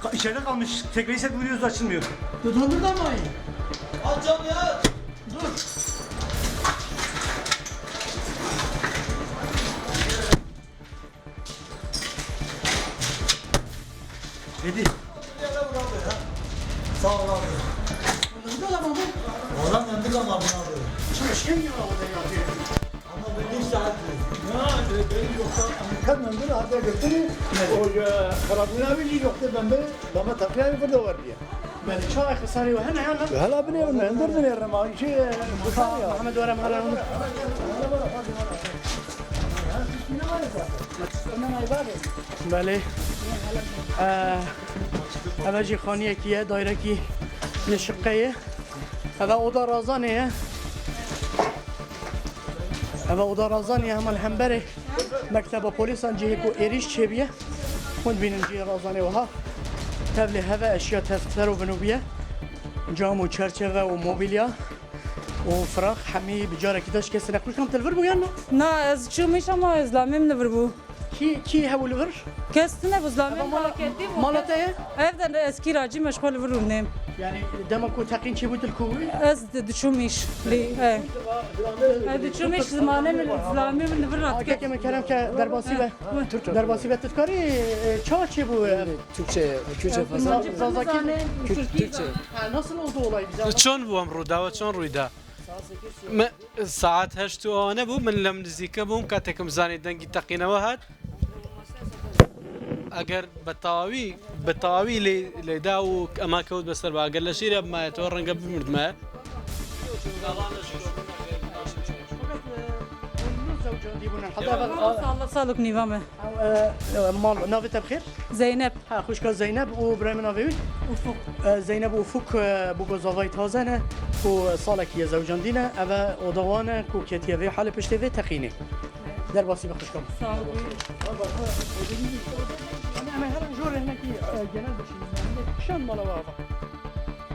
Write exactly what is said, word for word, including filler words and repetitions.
Ka-, içeride kalmış. Tekrar set vuruyoruz, açılmıyor. Dur, dur, dur, dur. Aç camı, aç. Dur. Hadi. Sağ ol abi. Burada da mı? Valla mendil ama abi. Çalışkan ya orada yapıyor. Ama ben hiç saat yok. Ya, e, benim yoksa Amerikan mendil arada götürür. O, e, karabina bir yoktu, ben de bana takviye burada var diye. Belê, çawa xisarê we hene ya? Hela binêrin, hundir binêrin, ma îşê xisarê ya. Mihemed, were, were, were. Belê. Eh, eve jî xaniyekî ye, dairekî li şiqe ye. Eve oda razanê ye. Eve oda razanê ye, hema li hemberê mekteba polîsan, cihê ku êrîş çêbûye. Hûn dibînin cihê razanê wiha. Tevlê heve eşya tev ser û bin û bûye. Cam û çerçeve û mobilya û firax hemî bi carekî de şikestine. Xwişkam, tu li vir bû yan na? Na, ez çûm îş ama zilamê min li vir bû. Kî, kî hebû li vir? Kes tune bû, zilamê min mala, mala te ye? Ev de ez kiracî me, ji xwe li vir rûnêm. Yani dema ku teqîn çêbû, tu li ku bûyî? Ez di-, diçûm îş. Lê, e. Ez diçûm îş, zilamê min, zilamê min li vir re dike. Keke min kerem ke derbasî be. Derbasî be, tu dikarî, e, çawa çêbû, e? Türkçe, Kürtçe fazla. Zazakî. Kürtçe. Ha, nasıl oldu olay? Bize anlat. Çon bû em rû, dawa çon rûyda? Me, saet heşt û ane bû, min lem nizîke bûm, katek min zanî dengî teqînewe hat. Eger bi tawî, bi tawî lê, lê da û ema kewt be ser be, eger leşîre bime, to renge bimirdime. Fakat, e, hûn zewcandî bûn. Heta Allah salok nîva me. Ew, e, e, mal, navê te bi xêr? Zeynep. Ha, xwişka Zeynep û birayê min navê wî? Ufuk. E, Zeynep û Ufuk, e, bû ku zavayî taze ne, ku salekî ye zewcandî ne, ev e oda wan e, ku ketiye vê halê piştê vê teqînê. Derbasî be xwişka min. Sağ ol. Em ê herin jorê hinekî, e, genel bişînin. Kişan mala we ava?